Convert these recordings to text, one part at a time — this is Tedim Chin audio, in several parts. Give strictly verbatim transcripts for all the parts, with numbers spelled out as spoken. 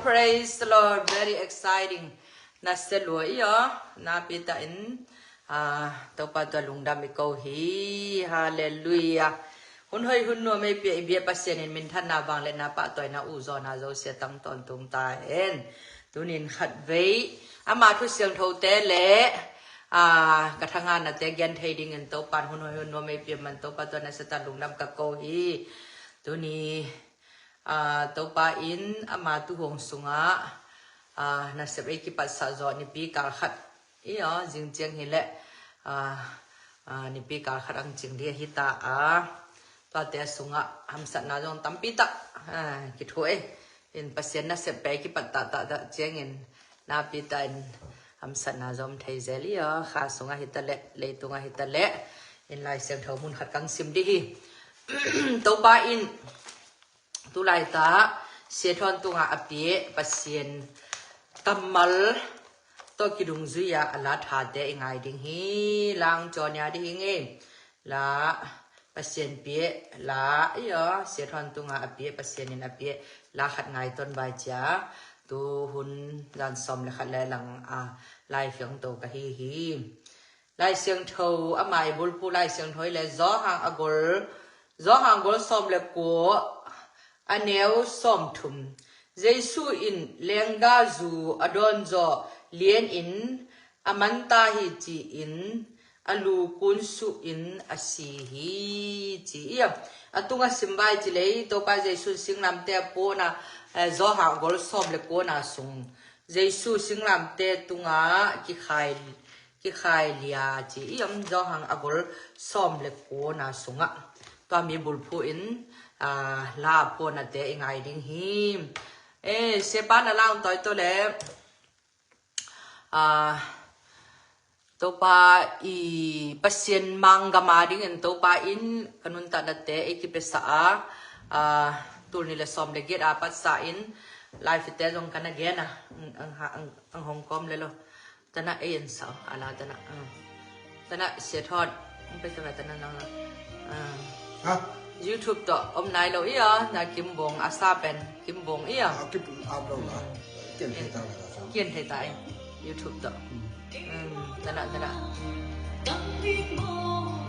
Praise the Lord. Very exciting. Na se lua i aw. Na pita in. Ah, Topa tua lungdam i ko hi. Hallelujah. Hun hoi hun nuam ei pia i bia Pasian in minthanna vangliatna pahtawina uh zawhna zosia tang tawntung ta hen. Tunin khat vei ama thu siangthote le, ah, ka thanganate gen thei dingin Topan hun hoi hun nuam ei pia man Topa tua na se ta lungdam ka ko hi. Tuni, ah, Topa in ama tuhuang sungah, ah, nasep ei kipatsak zawh nipi kal khat i aw, zing ciang hi leh, ah, ah, nipi kal khat ang cing ding ahi ta a, tuate sungah hamsatna zong tampi tak, ah, kithuah ei. In Pasian nasep pia ei kipat tak tak tak ciangin na pita in hamsatna zong thei zel i aw, kha sungah hi ta leh, leitung ah hi ta leh, in Lai Siangtho mun khat kang sim ding hi. Topa in tulaitak Sia Thawn tungah a pia Pasian kammal tawh kidungzui a a la thate i ngai ding hi. La ang caw nia ding hi ngei. La Pasian pia la i aw, Sia Thawn tungah a pia Pasian in a pia la khat ngai ton vai cia. Tu hun zan sawm le khat le lang a lai fiang to ka hi hi. Lai Siangtho ama i bulphuh Lai Siangtho i le Zawhang a gol, Zawhang gol sawm le kua a neu sawm thum. Jesu in lengga zu a dawn zawh lian in a man ta hi ci-in a lu kun suh in a si hi ci i aw. A tungah sim vai ci lei Topa Jesu singlamte a puahna, eh, Zawhang a gol sawm le kuana sung Jesu singlamte tungah kikhai kikhai lia ci i om Zawhang a gol sawm le kuana sungah. Tua mi bulphuh in, ah, la a puahnate i ngai ding hi. Eh, Sia Pa na la ang tawi to le, ah, Topa i Pasian manggam a dingin Topa in ka nuntaknate ei kipesa a, ah, tul ni le sawm le giat a patsa in live te zong ka na gen a, ang, ang, ang, ang hong kawm le lo. Tana ei en sao, ala tana, ah. Tana Sia Thawn, ang pe tana tana nang, ah. Ha? YouTube to om nai lo i aw, na Kim Bawng a sa pen, Kim Bawng i aw. Ah, Kim Bawng upload la. Kian thei ta la sa. Kian thei ta ei. YouTube to. Hmm. Hmm, tana, tana.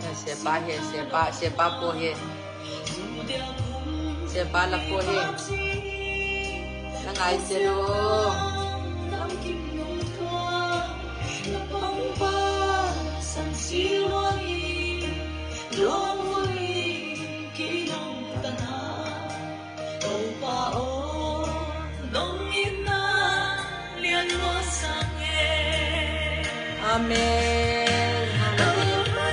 Eh, Sia Pa hi, Sia Pa, Sia Pa pua hi. Sia Pa la pua hi. Na ngai sia lo. Amen. Hallelujah.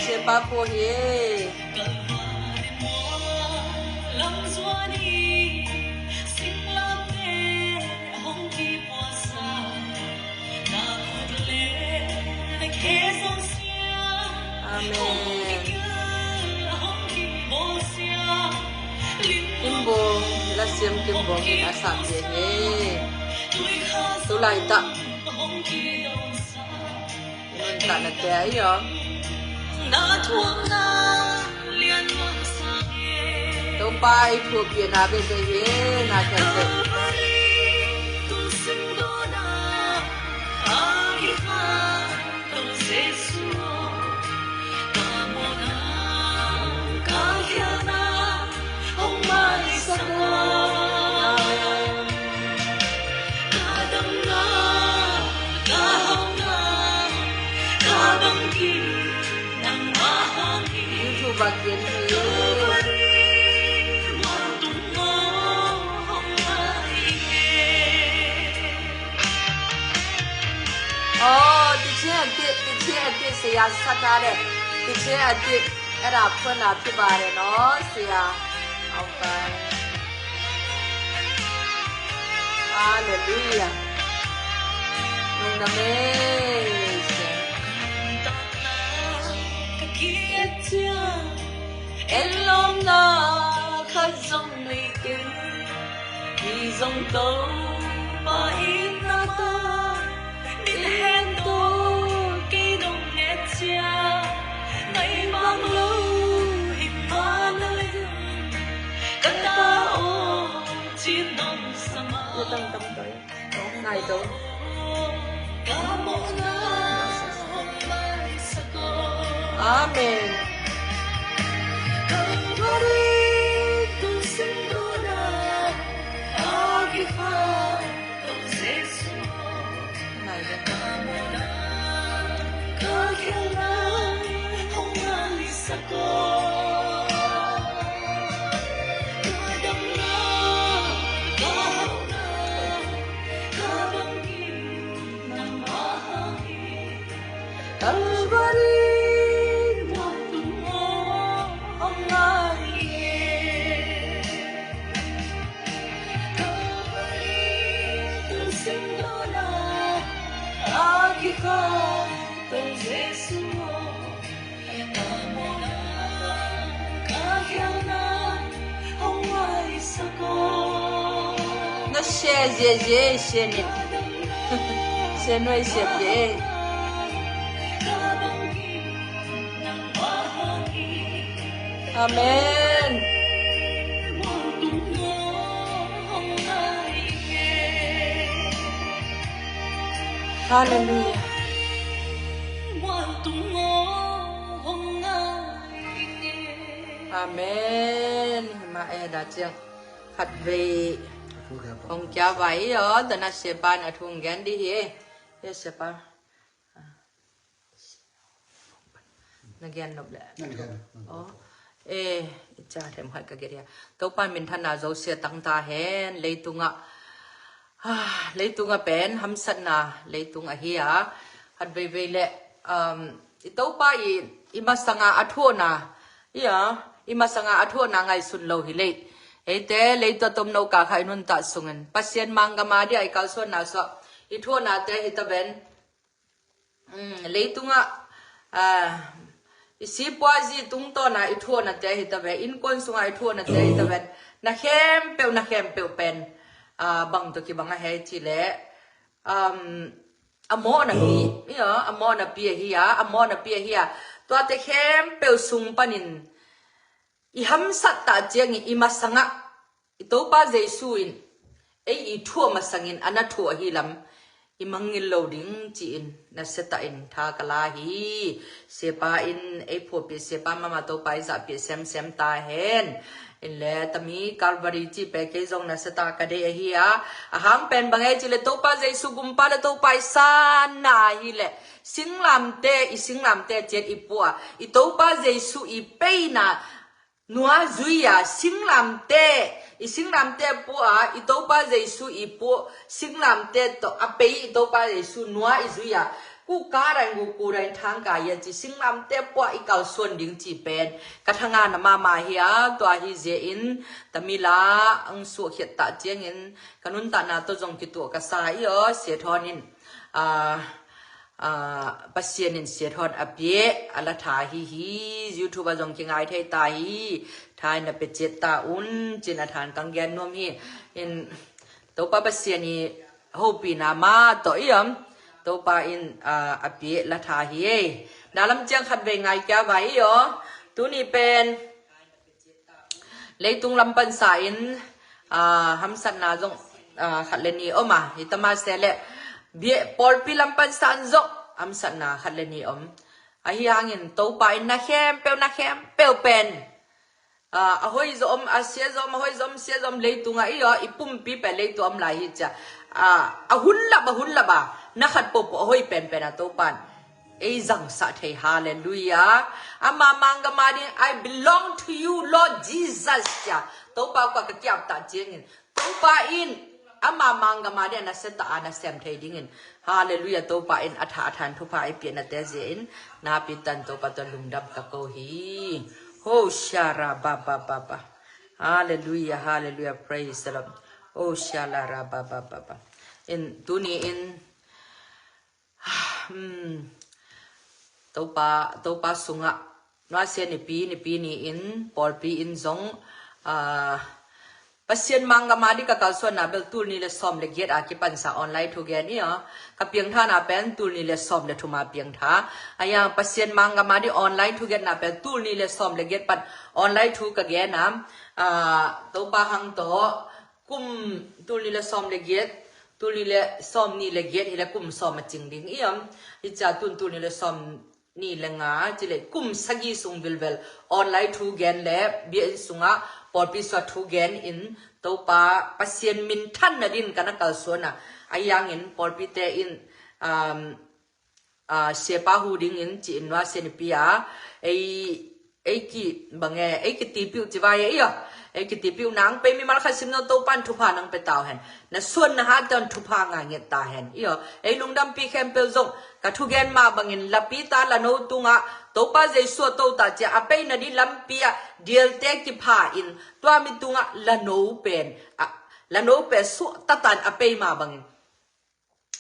Sia Pa pua hi. Amen. Kim Bawng, la siam Kim Bawng in a sa pia hi. Tulaitak nuntaknate a i om. Topa i thupiakna veve hi, na khen veve. YouTube ah gen hi. Oh, teaching a ti, teaching a ti, sia sa ta de. Teaching a ti, era pun a ti ba de no, sia. Okay. Halleluiah. Lungdam ei. Ka kiet ciang en lawmna khat zong nei keng. Hi zong Topa itna tawh, min hen tawh kei dong nget ciang, ngaih mang lo hi mah na leh, ka ta aw ci nong sa mah. Amen. Calvary mual tung aw hong ngai e. Calvary tung singdona a kikhai Topa Jesu aw. Na share ziahziah ei, share ni. Share nuai, share pia ei. Amen. Halleluiah. Amen. Hi mah e, dah ciang khatvei hong kia vai i aw, tua na siapa in a thu hong gen dih hi. E siapa, na gen nop leh. Aw, e, i ca them khat ka gen hi a. Topa minthanna Zosia tangta hen, leitungah, ah, leitungah pen hamsatna leitung ahi a. Khat veivei leh, um, i Topa i, i masanga a thuahna, i a, i masanga a thuahna ngaihsun lo hi leh, eite leitung a tomno kal khat i nuntak sungin Pasian manggam a dia i kalsuanna sungah i thuahnate hi ta ven. Um, leitungah, ah, i sipuazi tungtawna i thuahnate hi ta ve, innkuan sunga i thuahnate hi ta ve. Na khempeuh, na khempeuh pen, ah, bang tawh kibang a hei ci leh, um, a mawhnapi, i a, a mawhnapi ahi a, a mawhnapi ahi a. Tuate khempeuh sung panin i hamsat tak ciangin i masangah i Topa Jesu in ei i thuah masangin a na thuah ahi lam i mangngilh lo ding ci-in nasia takin tha ka la hi. Siapa in ei phuahpih, siapa mahmah Topa i zahpih semsem ta hen. In leh tami Calvary cih pen kei zong nasia tak ka deih ahi a. A hang pen bang e ci leh Topa Jesu gumpa leh Topa i sanna ahi leh singlamteh, i singlamteh ciat i puah a, i Topa Jesu i peina nua zui a, singlamteh, i singlamteh puah a, i Topa Jesu i puah singlamteh tawh a pei i Topa Jesu nua i zui a, kukar a in, kukur a in, thangkai a ci singlamteh puah i kalsuan ding cih pen ka thangahna mahmah hi a. Tua hi zia in tami la ang suahkhiat tak ciangin ka nuntakna tawh zong kituah ka sa i aw, Sia Thawn in, ah, ah, Pasian in Sia Thawn a pia a la tha hi hi. YouTube ah zong kingai thei ta hi. Tha in na pia ciat ta un ci-in a tha in kang gen nuam hi. In Topa Pasian i hopihna mah tawh i om, Topa in, ah, a pia la tha hi ei. Na lam ciang khatvei ngai kia vai i aw. Tuni pen leitung lam pansa in, ah, hamsatna zong, ah, khat le nih om a, hi ta mah se leh bia pawlpi lam pansa in zong hamsatna khat le nih om. Ahi hangin Topa in na khempeuh, na khempeuh pen, ah, a hoi zong om, a sia zong om, a hoi zong om, sia zong om, leitungah i aw, i pumpi pen leitung om lai hi cia. Ah, a hun lap, a hun lap a, na khat pohpoh a hoi penpen a Topa in ei zangsah thei. Halleluiah. Ama manggam a ding, "I belong to you, Lord Jesus," cia Topa kua ka kiap tak ciangin Topa in ama manggam a ding a nasia tak a na sem thei dingin, halleluiah, Topa in a tha a tha in thupha ei piahnate zia in napi tan Topa tawh lungdam ka ko hi. Ho shara ba ba ba ba. Halleluiah, halleluiah, praise the Lord. Oh, shala ra ba ba ba ba. In tuni in, hmm, Topa, Topa sungah, nuasia nipi, nipi ni in, pawlpi in zong, ah, Pasian manggam a ding ka kalsuanna bel tul nih le sawm le giat a kipansa online thugen i a, ka piangthana pen tul nih le sawm le thum a piangtha. A yang Pasian manggam a ding online thugenna pen tul nih le sawm le giat pan online thu ka gen a, ah, Topa hang tawh kum tul nih le sawm le giat, tul nih le sawm nih le giat hi le kum sawm a cing ding i a, hi cia tun tul nih le sawm nih le nga, ci le kum sagih sung vilvel online thugen le biakinn sungah pawlpi sungah thugen in Topa Pasian minthanna ding ka na kalsuan a, a yangin pawlpite in, um, ah, siapa hu dingin ci in nuasia nipi a, ei, ei ki bang e, ei kitipiu ci vai e i a, ei kitipiu nang pei mimal khat sim no Topan thupha nang pe tau hen. Na suan na hat tan thupha nga nget ta hen i a, ei lungdampi khempeuh zong ka thugen mah bangin lapi ta lano tungah Topa Jesu a to ta cia a peina ding lampi a dialte kipha in tua mi tungah lano pen, ah, lano pen suah ta tan a pei mah bangin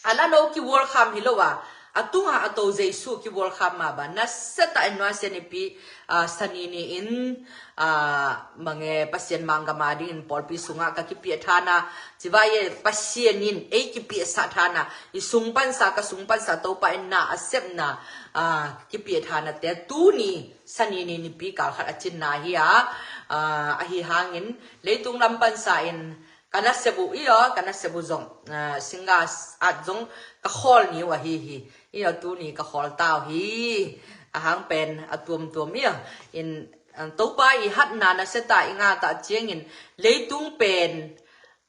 a lano kiwalkham hi lo a, a tungah a to Jesu kiwalkham mah bang. Nasia ta in nuasia nipi, ah, sani ni in, ah, mange Pasian manggam a dingin pawlpi sungah ka kipiahthana, ci vai e Pasian in ei kipiahsah thana, i sung pansa, ka sung pansa Topa in na a sepna, ah, kipiahthana te tuni sani ni nipi kalkhat a cinna hi a, ah, ahi hangin leitung lam pansa in ka nasep uh i a, ka nasep uh zong, ah, singa at zong ka khawl ni uh ahi hi. I a tuni ka khawl tau hi. A hang pen a tuamtuam i a. In, ah, Topa i hatna nasia ta i nga ta ciangin leitung pen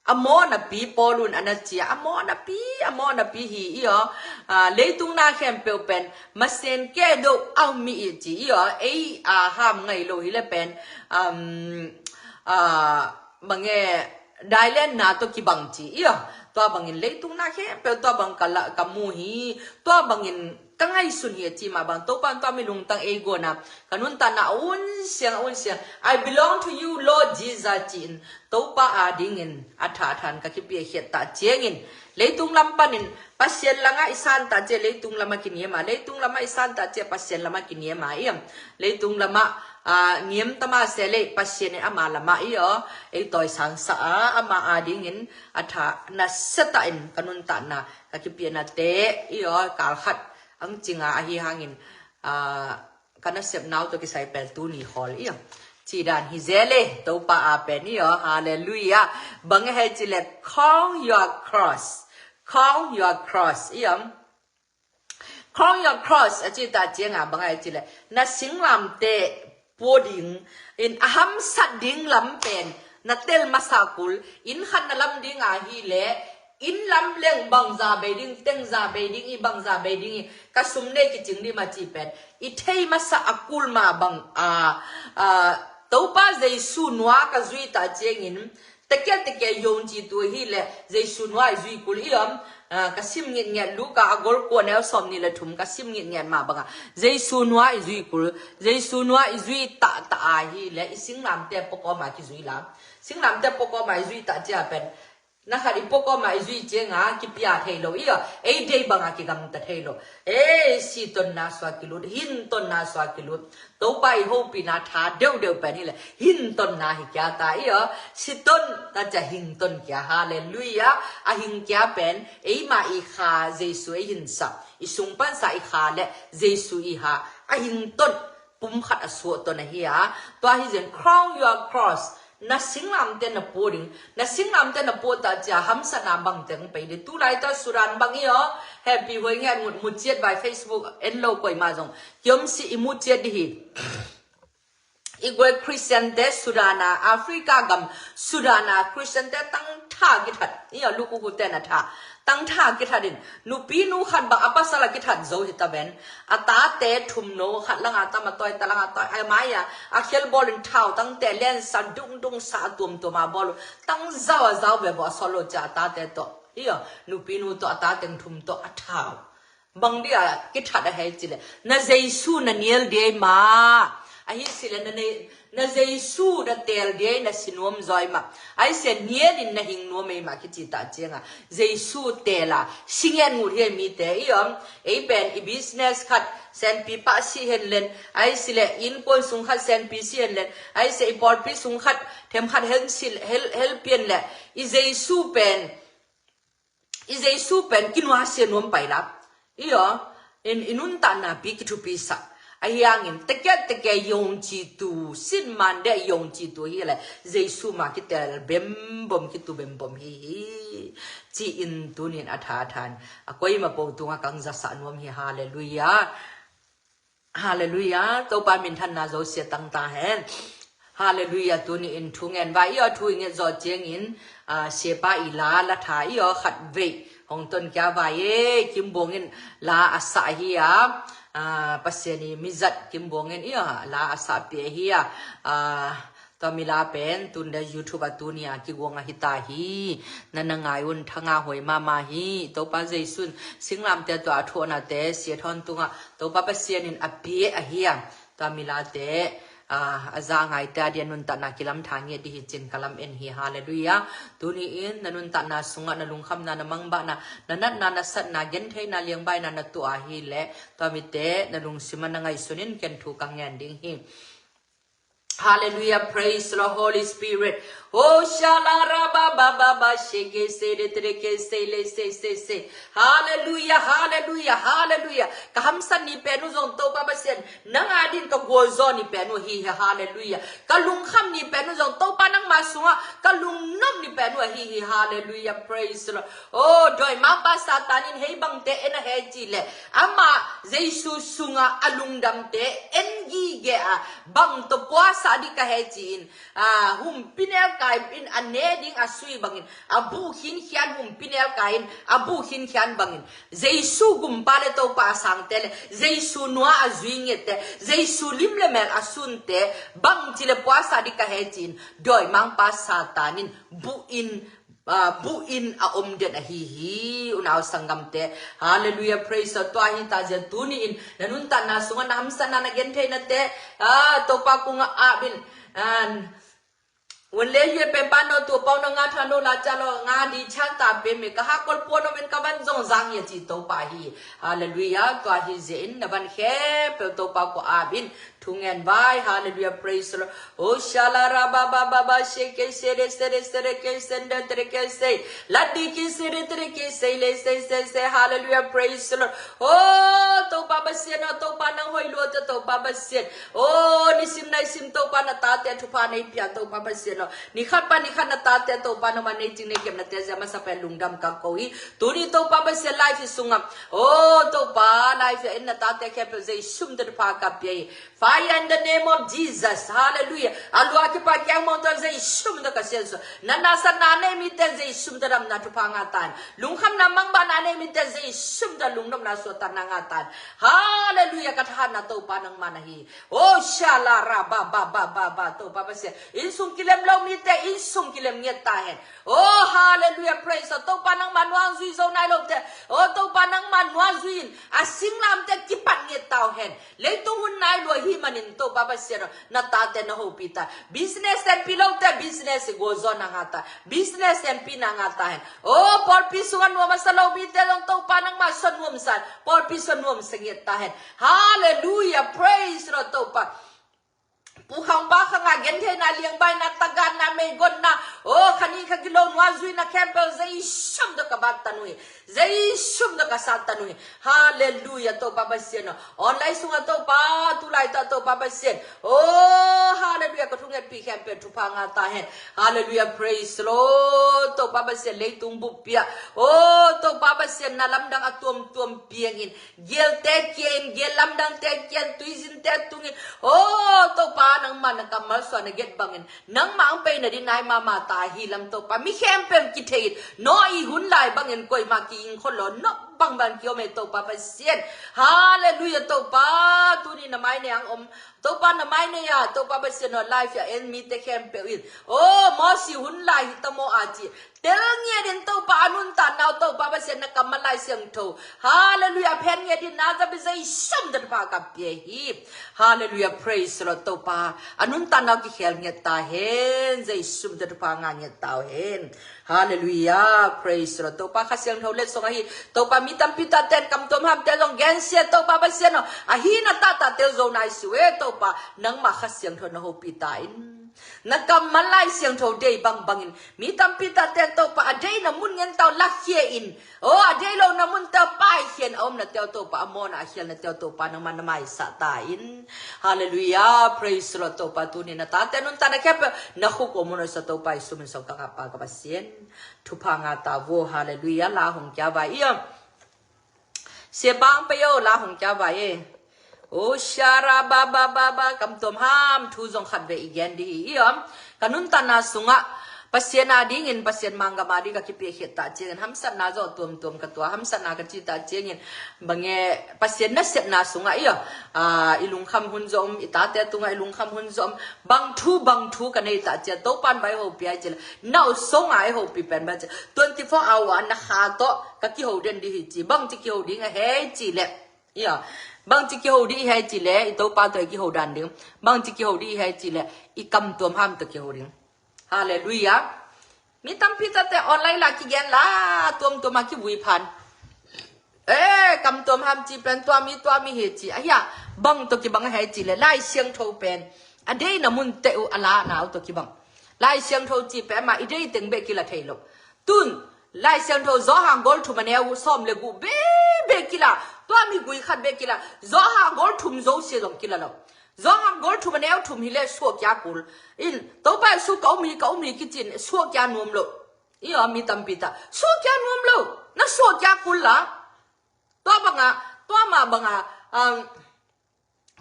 a mawhnapi Paul un a na cia, a mawhnapi, a mawhnapi hi i a, ah, leitung na khempeuh pen masen ke do au mi i ci i a, ei a ham ngai lo hi le pen, um, ah, mange dailen na to kibang ci i a, tua bangin leitung na khempeuh tua bang ka la, ka mu hi, tua bangin ka ngaihsun hi a ci mah bang Topa in tua mi lungtang ei guana ka nuntakna a un siang, a un siang. I belong to you, Lord Jesus, ci in Topa a dingin a tha than ka kipiahkhiat ta ciangin leitung lam panin Pasian langah i san ta cia leitung lamah kiniam a, leitung lamah i san ta cia Pasian lamah kiniam a i a, leitung lamah, ah, niam ta mah se leh Pasian in ama lamah i a, ei tawisang sa a, ama a dingin a tha nasia ta in ka nuntakna ka kipiahna te i a, kalkhat ang cinga ahi hangin, ah, ka nasep nau to kisai pel tuni khawl i a. Ci dan hi zel e, Topa a pen i a, halleluiah. Bang e hei ci le, count your cross. Count your cross i a. Count your cross a ci ta cianga bang e hei ci le, na singlamte pua ding in a hamsat ding lam pen na tel masa kul, inn khat na lam ding ahi le, inn lam leng bangza bei ding, tengza bei ding i, bangza bei ding i, ka sum nei kicing ding mah ci pen i thei masa a kul mah bang a, a, Topa Jesu nua ka zui ta ciangin, tekia tekia yong ci tu hi le, Jesu nua i zui kul i om, a, ka sim ngitngiat Luka a gol kua neu sawm nih le thum ka sim ngitngiat mah banga Jesu nua i zui kul, Jesu nua i zui ta ta ahi le, i singlamte pua kawma kizui la. Singlamte pua kawma i zui ta cia pen na khat i pua kawma i zui cianga kipia thei lo i a, ei dei banga kigamta thei lo. Ei, si tonna sua kilut, hin tonna sua kilut. Topa i hopihna tha deuhdeuh pen hi le, hin tonna hi kia ta i a, si ton ta cia hing ton kia, halleluiah. A hing kia pen eima i kha Jesu ei hinsa, i sung pansa i kha le Jesu i ha a hing ton pum khat a suah ton ahi a. Tua hi zen, crown your cross. Na singlamte na pua ding, na singlamte na pua ta cia hamsatna bangte ang pei ding. Tulai ta Sudan bang i a, happy huai ngiat mut, mut ciat vai Facebook en lo koi ma zong kiom si i mut ciat di hi. I guai Christian te Sudan a, Africa gam Sudan a Christian te tang tha kithat i a, lukuku te na tha tang tha kithat in, nupi nu khat bang a pasal a kithat zo hi ta ven. A tate thum no, khat langa tam a toi, ta langa toi, a mai a, a khel bawl in thau tangte len sa, dung dung sa, a tuam tuam a bawl uh. Tang zau a zau ve bo a solo cia a tate to i a, nupi nu to a tateng thum to a thau. Bang dia kithat a hei ci le, na Jesu na nial dia i ma. Ahi sile na nei, na Jesu na teel dia na si nuam zaw ei mah. Ahi sile nialin na hing nuam ei mah kici ta cianga Jesu teela si ngen ngut hi ei mite i om. Ei pen i business khat senpi pah si hen len, ahi sile innkuan sung khat senpi si hen len, ahi sile i pawlpi sung khat them khat hel, hel, hel pian le i Jesu pen i Jesu pen kinuasia nuam pai la. I aw, in i nuntakna pi kithupi sak. Ahi hangin tekia tekia yong citu sin man de yong citu hi le Jesu ma kitel bembom kitu bembom hi hi. Ci-in tunin a tha a than a koima po tunga kang zasa nuam hi. Halleluiah. Halleluiah. Topa minthanna zo sia tangta hen. Halleluiah. Tuni in thu ngen vai i aw thu i nget zawh ciangin, ah, siapa i la la tha i aw khat veih hong ton kia vai e. Kimbuang in la a sah hi a, ah, Pasian i mizat Kimbuang in i aw la a sah pia hi a, ah, Tua mila pen tunde YouTube a tunia kiguang a hita hi. Nana ngai un thanga hoi mama hi. Topa Jesun singlamte tua a thuanate sia thawn tunga Topa Pasian in a pia ahi a. Tua milate, ah, a za ngaite a dia nuntakna kilam tha ngiat di hi cin kalam en hi. Halleluiah. Tuni in na nuntakna sunga na lungkhamna na mangbahna na natna na satna gentheina liangbaina na tua hi le tua mite na lungsima na ngaihsunin ken thu ka ngen ding hi. Halleluiah, praise the Lord, Holy Spirit. Oh, shala raba ba ba ba sheke se de tre ke se le se se se. Halleluiah, halleluiah, halleluiah. Ka hamsan ni penu zong Topa Pasian nang adin ka gualzaw ni penu hi hi. Halleluiah. Ka lungkham ni penu zong Topa nangma sunga ka lungnom ni penu ahi hi. Halleluiah, praise the Lord. Oh, doi mangpa Satan in hei bangte en a he ci le ama Jesu sunga a lungdamte en gige a bang to puasa di ka he ci in, ah, humpi nelkai in a ne ding a sui bangin a buh khinkhian humpi nelkai in a buh khinkhian bangin Jesu gumpa le Topa a sangte le Jesu nua a zui ngette Jesu lim le mel a sunte bang ci le puasa di ka he ci in doi mangpa Satan in buh in ah, buh in a om den ahi hi. Unau sanggamte. Halleluiah, praise the Lord. Tua hi ta zia tuni in na nuntakna sunga na hamsatna na gentheinate, ah, Topa kunga abin, ah, wan le yue pen pa no tu pau no nga tha no la cha lo nga di chan ta pe me ka ha kol puan no men ka van zong zang ya ci Topa hi. Halleluiah. Tua hi zia in na van khempeuh Topa ko abin Thu ngen vai, halleluiah, praise the Lord. Oh, shala ra ba ba ba ba, she ke se re se re se re ke se nda tre ke se. La di ki se re tre ke se le se se se, halleluiah, praise the Lord. Oh, Topa Pasian, oh, Topa nang hoih lua te, Topa Pasian. Oh, nisim naisim Topa na tate thupha nei pia, Topa Pasian, oh. Nikhat pa nikhat na tate Topa na man nei cing nei kem na te zia masa pen lungdam ka ko hi. Tuni Topa Pasian life i sungam. Oh, Topa life ya in na tate khempeuh Jesu min tawh thupha ka pia hi. Fire in the name of Jesus. Halleluiah. A lua kipa kiang mong tawh Jesu min tawh ka sian sua. Na nasatna nei mite Jesu min tawh damna thupha ngah ta hen. Lungkhamna mangbahna nei mite Jesu min tawh lungnopna suahtakna ngah ta hen. Halleluiah. Ka thahatna Topa nangma na hi. Oh, shala ra ba ba ba ba ba. Topa Pasian. Innsung kilem lo mite innsung kilem ngiat ta hen. Oh, halleluiah, praise the Lord. Topa nangma nuang zui zo nai lo te. Oh, Topa nangma nuang zui in a singlamte kipat ngiat ta uh hen. Leitung hun nai lua hi manin Topa Pasian, oh, na tate na hopih ta. Business tenpih lo te business i gualzawh na ngah ta. Business tenpih na ngah ta hen. Oh, pawlpi sungah nuam a sa lo mite zong Topa nangma sua nuamsa hen. Pawlpi sua nuamsa ngiat ta hen. Halleluiah, praise the Lord, Topa. Pu khang pa khang a gentheina liangbaina taganna meigonna. Oh, khanih kha kilo nuai zuina khempeuh Jesu min tawh ka bat ta nuhi. Jesu min tawh ka sat ta nuhi. Halleluiah, Topa Pasian, oh. Online sungah Topa, tulai tah Topa Pasian. Oh, halleluiah, ka thungetpih khempeuh thupha ngah ta hen. Halleluiah, praise the Lord. Topa Pasian leitung bup pia. Oh, Topa Pasian na lamdang a tuamtuam piangin. Gialte kia in, gial lamdangte kia in, tuizinte tungin. Oh, Topa, nangma na kammal suan a giat bangin. Nangma ang peina din nai mama ta hi lam Topa. Mi khempeuh kithei in. Noah i hun lai bangin koima ki-ing kholo. Noah bangbang kiom ei Topa Pasian. Halleluiah Topa. Tuni na mai nei ang om. Topa na mai nei a. Topa Pasian no life ya en mite khempeuh in. Oh, Mosi hun lai hi tamo a ci. Tel ngiat in Topa a nuntakna uh Topa Pasian. na kammal Lai Siangtho. Halleluiah. Phen nget in, Nazareth Jesu min tawh thupha ka pia hi. Halleluiah. Praise the Lord. Topa, a nuntakna uh kikhel ngiat ta hen. Jesu min tawh thupha ngah ngiat ta hen. Halleluiah. Praise the Lord. Topa, Kha Siangtho letsong ahi. Topa, mi tampi taten kamtuam hamte zong gensia, Topa Pasian aw, ahi na tahtahte uh zo nai si uh e. Topa, nangmah Kha Siangtho na hopih ta in. Na kammal Lai Siangtho deih bangbangin mi tampi taten, Topa, a deihna mun ngen tau lakhia in, aw, a deih lohna munte uh paikhia in a omnate uh, Topa, a mawhna a khialnate uh, Topa, nangmah na maisah ta in. Halleluiah. Praise the Lord. Topa, tuni na tate nuntakna khempeuh na khuk uh mun uh sa, Topa, Jesu min sawm ka ngah pa ka Pasian, thupha ngah ta vo. Halleluiah. La hong kia vai ia. Sia Bang Pei aw, la hong kia vai e. O shara ba ba ba ba, kamtuam ham thu zong khat vei i gen dih hi, i om. Ka nuntakna sungah Pasian a dingin, Pasian manggam a ding ka kipiakhia ta ciangin hamsatna zong tuamtuam ka tuah, hamsatna ka ci ta ciangin, bange, Pasian nasepna sungah i om, a, i lungkham hun zong om, i tate tungah i lungkham hun zong om, bang thu bang thu ka nei ta ciang, Topan vai hopih ai ci le, nau song ai hopih pen vai ci, twenty four hour na kha tawh ka kiho den dih hi ci, bang ci kiho ding a hei ci le. Ia, bang ci kiho dih i hei ci le, i Topa tawh i kiho dan ding. Bang ci kiho dih i hei ci le, i kamtuam ham tawh kiho ding. Halleluiah. Mi tampi tate online la kigen la, tuamtuam a kivui phan. E, kamtuam ham ci pen tua mi, tua mi hi ci. Ahia, bang tawh kibang a hei ci le, Lai Siangtho pen a deihna munte uh a lahna uh tawh kibang. Lai Siangtho ci pen mah i deih teng bek kila thei lo. Tun Lai Siangtho Johan gol thum a neu sawm le guh bebe kila, tua mi gui khat bek kila, Johan gol thum zo sia zong kila lo. Johan gol thum a neu thum hi le suak kia kul. In, Topa Jesu ka um hi, ka um hi kici in suak kia nuam lo. I om mi tampi ta. Suak kia nuam lo. Na suak kia kul la. Tua banga, tua ma banga, um,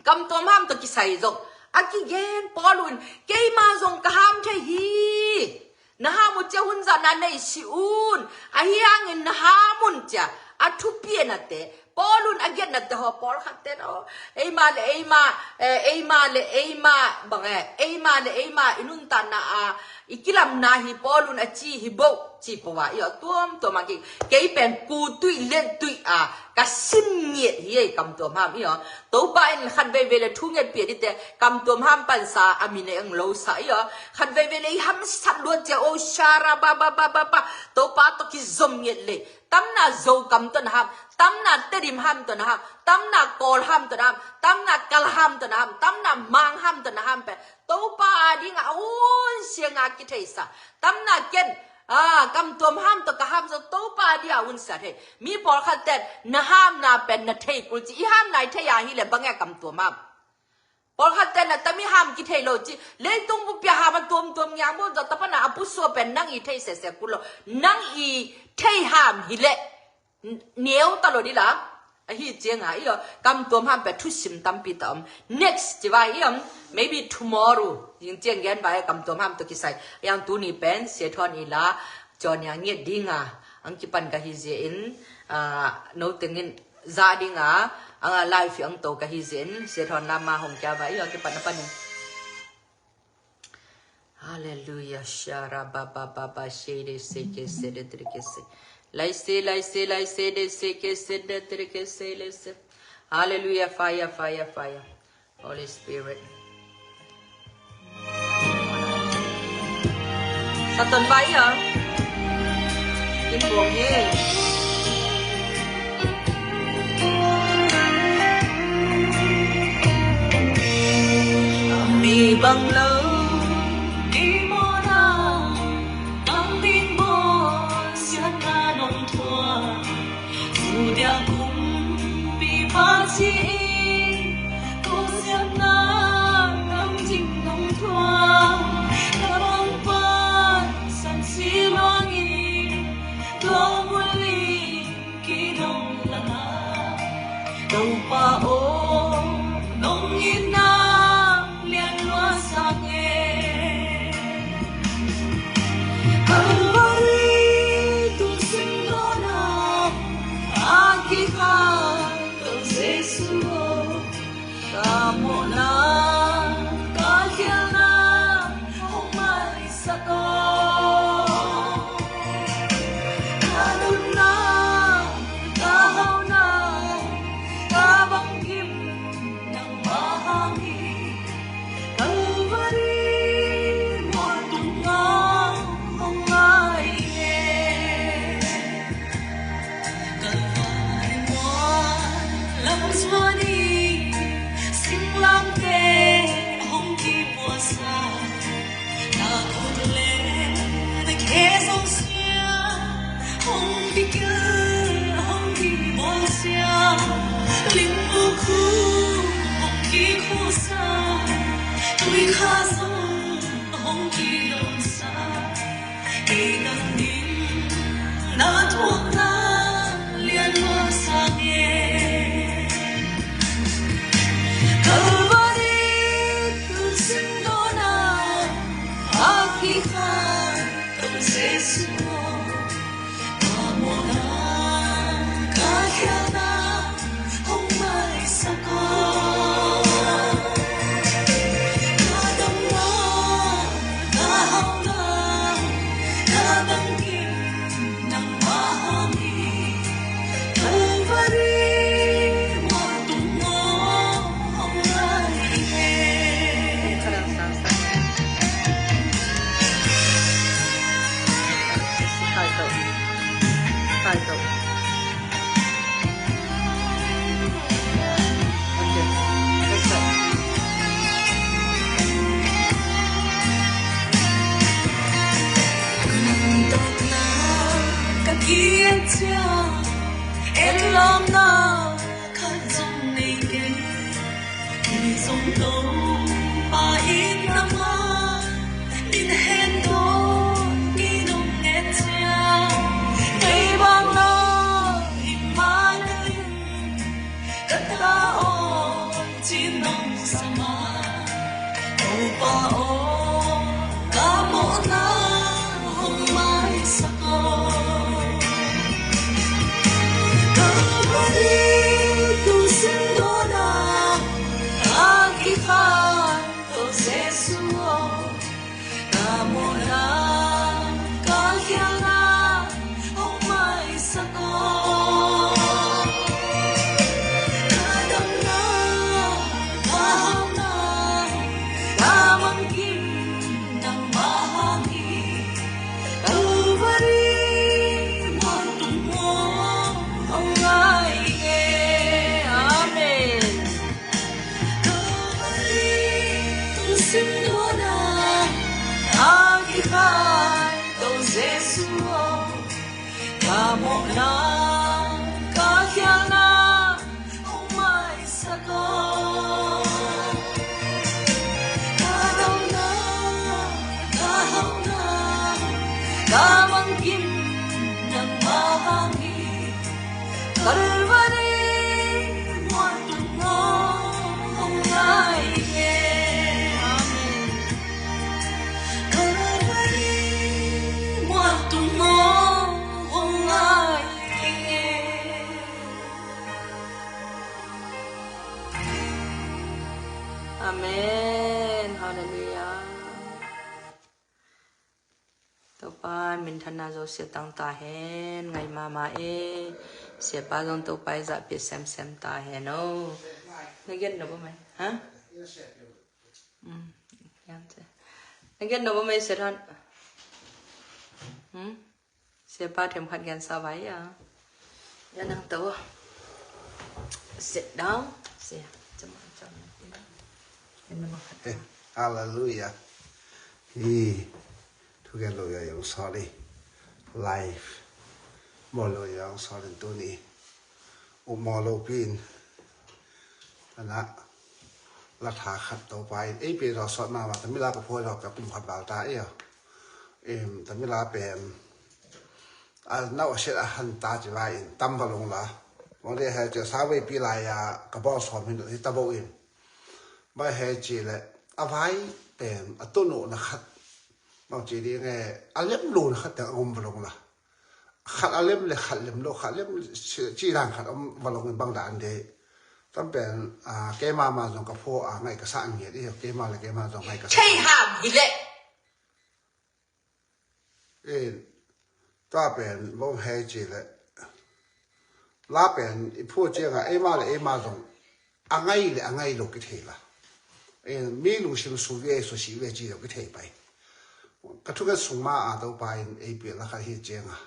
kamtuam ham tawh kisai zong a kigen Paul un, keima zong ka ham thei hi. Na ham uh cia hun zah na nei si un. Ahi hangin na ham un cia a thupianate, Paul un a giatnate haw, pawlkhat ten aw, eima le eima, eh, eima le eima bang e, eima le eima i nuntakna a i kilamna hi Paul un a ci hi boh ci pawh a, i aw, tuamtuam a ki, kei pen ku tuih let tuih a ka sim ngiat hi ei, kamtuam ham, i aw. Topa in khat veivei le thu ngetpih a dite, kamtuam ham pansa a mi nei ang lo sa, i aw. Khat veivei le i hamsat luat cia, o shara ba ba ba ba ba, Topa tawh kizom ngiat le. Tamna Zokam tawh na ham, tamna Tedim ham tawh na ham, tamna Kawl ham tawh na ham, tamna Kal ham tawh na ham, tamna Mang ham tawh na ham pen Topa a dingah a hun sianga kitheisa. Tamna ken, a, kamtuam ham tawh ka ham zong Topa a dingah a hun sia thei. Mi pawlkhat ten na hamna pen na thei kul ci, i hamna i thei a hi le bang e kamtuam ham. Pawlkhat ten na tami ham kithei lo ci, leitung bup pia ham a tuamtuam ngiang bo zong tapana a pusua pen nang i thei sese kul lo. Nang i thei ham hi le neu ta lo dih la. Ahi cianga i aw, kamtuam ham pia thusim tampi ta om. Next ci vai i om, maybe tomorrow, zing ciang gen vai kamtuam ham tawh kisai. Yang tuni pen sia thawn i la, cawn yang ngiat dinga ang kipan ka hi zia in, a, no tengin za dinga, anga life ang to ka hi zia in, sia thawn lama hong kia vai i aw, kipan a panin. Hallelujah. Shara ba ba ba ba she de se ke se de tre ke se. Lai se, lai se, lai se de se ke se de tre ke se le se. Hallelujah. Fire, fire, fire. Holy Spirit. Satan vai a. Kin buang he. Mi bang lo, i mawhna, ang ding bawl siatna nong thuak. Sudia kumpipa ci-in, ko siatna lamding nong thuak. Ka bang pan san si luangin, ko mualin kidong lama. Topa aw, nong itna lian lua sa nge. Kalvari tung singdona a kikhak Jesu aw, ka mawhna, ka khialna, Kikel hong kibawlsia, lingbu khu hong kikhusa, tui kha zong hong kidonsa, kei dang ding na thuakna lian masa nge. Kalvari tun singdona a kikhan Jesu aw, ka mawhna, ka khialhna hong maisak aw. Ka damna, ka hauhna, ka bangkim nangmah hang hi. Kalvari mual tung aw, hong lai hi. Ka kiat ciang, et lawmna khat zong nei keng. Kei zong Topa itna mah min hen dawn kei nong nget ciang, kei bang na hi mah na ling, ka ta aw ci nong sa mah. Topa aw, ka mawhna hong maisak aw. Kalvari tun singdona a kikhan Jesu aw, ka mawhna, ka khialhna hong maisak aw. Ka damna, ka hauhna, ka bangkim nangmah hang hi. Kalvari mual tung aw, hong lai hi. Amen. Kalvari tun singdona a kikhan Jesu aw, ka mawhna, ka khialhna hong maisak aw. Ka damna, ka hauhna, ka bangkim nangmah hang hi. Kalvari mual tung aw, hong lai hi. Amen. Kalvari mual tung aw, hong lai hi. Amen. Halleluiah. Topa minthanna zo sia tang ta hen, ngai mama e. Siapa zong Topa i zahpih semsem ta hen o. Na gen no ba mai? Ha? Um, na gen no ba mai, Siapa? Hmm? Siapa themkhat gen sa vai a. Ya nang to. Sit down. Sia. Cuma, cuma. Halleluiah. Hi. Thugen lo ya yong sorry. Life. Mo lo ya yong sorry tuni. U mo lo pin. Ana. La tha khat Topa in ei pe lo sot mama, tamila ka phoi lo ka kum khat bal ta ia. Em, tamila pen a nau a siat a han ta ci lai in tam va long la. Mong de he ci sa vei pi lai a ka bawl sawm hin hi ta bo in. Bai he ci le a vai pen a tunu na khat. Mong ci ding e, a lem lo na khat teng a ngom va long la. Khat a lem le khat lem lo, khat lem ci dan khat om va long in bang dan de. Tam pen a keima ma zong ka pho a ngai ka sa ngiat i, keima le keima zong ngai ka sa. Thei ham hi le. In, tua pen bawm hei ci le. La pen i phu cianga eima le eima zong a ngai le a ngai lo kithei la. In, mi lungsim su ve su si ve ci lo kithei pai. Ka thukan sung ma a Topa in ei pi la kha hi cianga.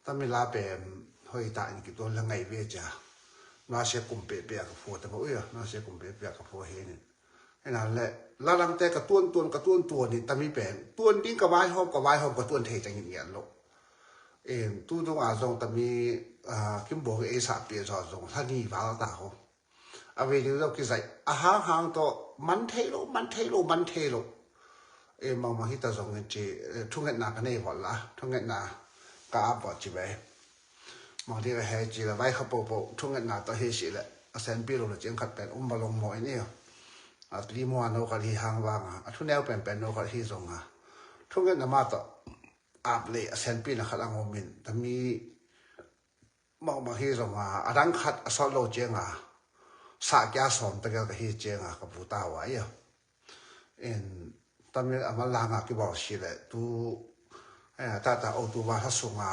Tamila pen hoi ta in kituan la ngai ve cia. Nasia kum pehpeh a ka phuah ta bo ia, nasia kum pehpeh a ka phuah hi nin. Hena le, la langte ka tuan tuan, ka tuan tuan in tami pen tuan ding ka vaihawm, ka vaihawm ka tuan thei ciangin ngian lo. In tu dungah zong tami, ah, Kimbuang ei sahpih zawh zong hla ni val ta ho. A video zong kizaih a hanghang tawh man thei lo, man thei lo, man thei lo. E mangmang hita zong in ci, eh, thungetna ka nei vawt la, thungetna ka ap vawt ci ve. Mang ding a hei ci la vai kha popo thungetna tawh hi si le a senpi lo le ciang khat pen um ba long maw in i a li mua no khat hi hang vang a, a thuneu pen pen no khat hi zong a thungetna ma tawh ap le a senpi na khat ang um in tami mangmang hi zong a, a dang khat a sawt lo ciang a sa kia sawm ta gel ka hi ciang a ka bu ta wa i a. In tamil a man langa kibawl si le tu, eh, tata October hla sunga,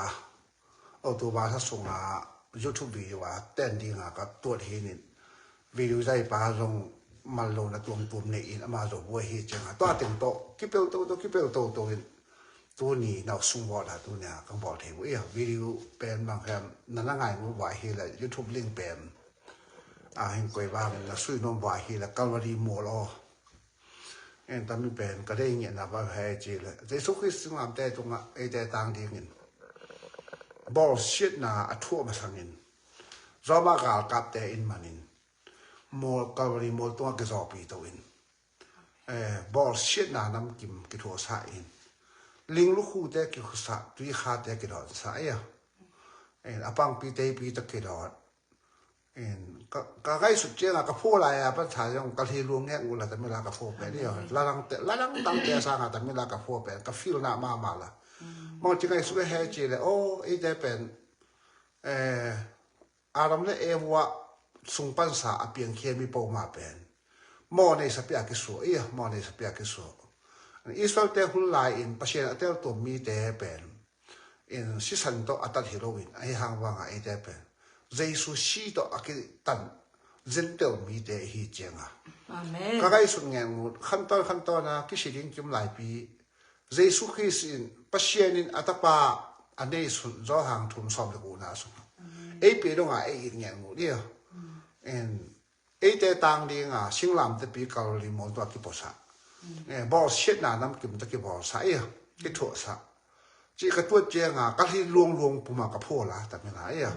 October hla sunga YouTube video a ten dinga ka tuat hi nin video zai pa zong mal lo na tuam tuam nei in ama zo buai hi cianga tua teng to kipel to to kipel to to in tuni nau sung bawl a tunia kang bawl thei bu ia video pen bang hem na na ngai mu buai hi le YouTube link pen a hin koi bang na sui nom buai hi le Calvary Mall aw. En tami pen ka dei ngiatna bang hei ci le Jesu Khrist singlamte tungah eite tang dingin bawlsiatna a thuah masangin Roma galkapte in manin mawl Calvary mawl tungah kizawpi to in, eh, bawlsiatna namkim kithuahsa in linglukhute kikhusa tuikhate kidawtsa ia. En a pangpi teipi ta kidawt. In ka, ka ngaihsut cianga ka phuah lai a pan tha zong ka hli luang ngek uh la tamila ka phuah pen i a. Ladang te, ladang dang te sanga tamila ka phuah pen ka feel na mama la. Mang ci ngaihsut e he ci le o eite pen, eh, Adam le Eva sung pansa a piangkhia mi poma pen maw nei sapia kisuah i a, maw nei sapia kisuah. Israel te hun lai in Pasian a teltuam mite pen in sisan tawh a tat hi loin ahi hang vanga eite pen Jesu si tawh a kitan Gentile mite hi cianga. Amen. Ka ngaihsut ngen ngut khantawn khantawn a kisi ding kim laipi Jesu Khrist in Pasian in a tapa a nei sun Johan thum sawm le kuhna sung ei pe donga ei it ngen ngut ia. In eite tang dinga singlamte pi Calvary mawl tua kipuasa. Eh, bawlsiatna namkim ta kibawlsa ia kithuahsa. Ci ka tuat cianga ka hli luang luang puma ka phuah la tamina ia.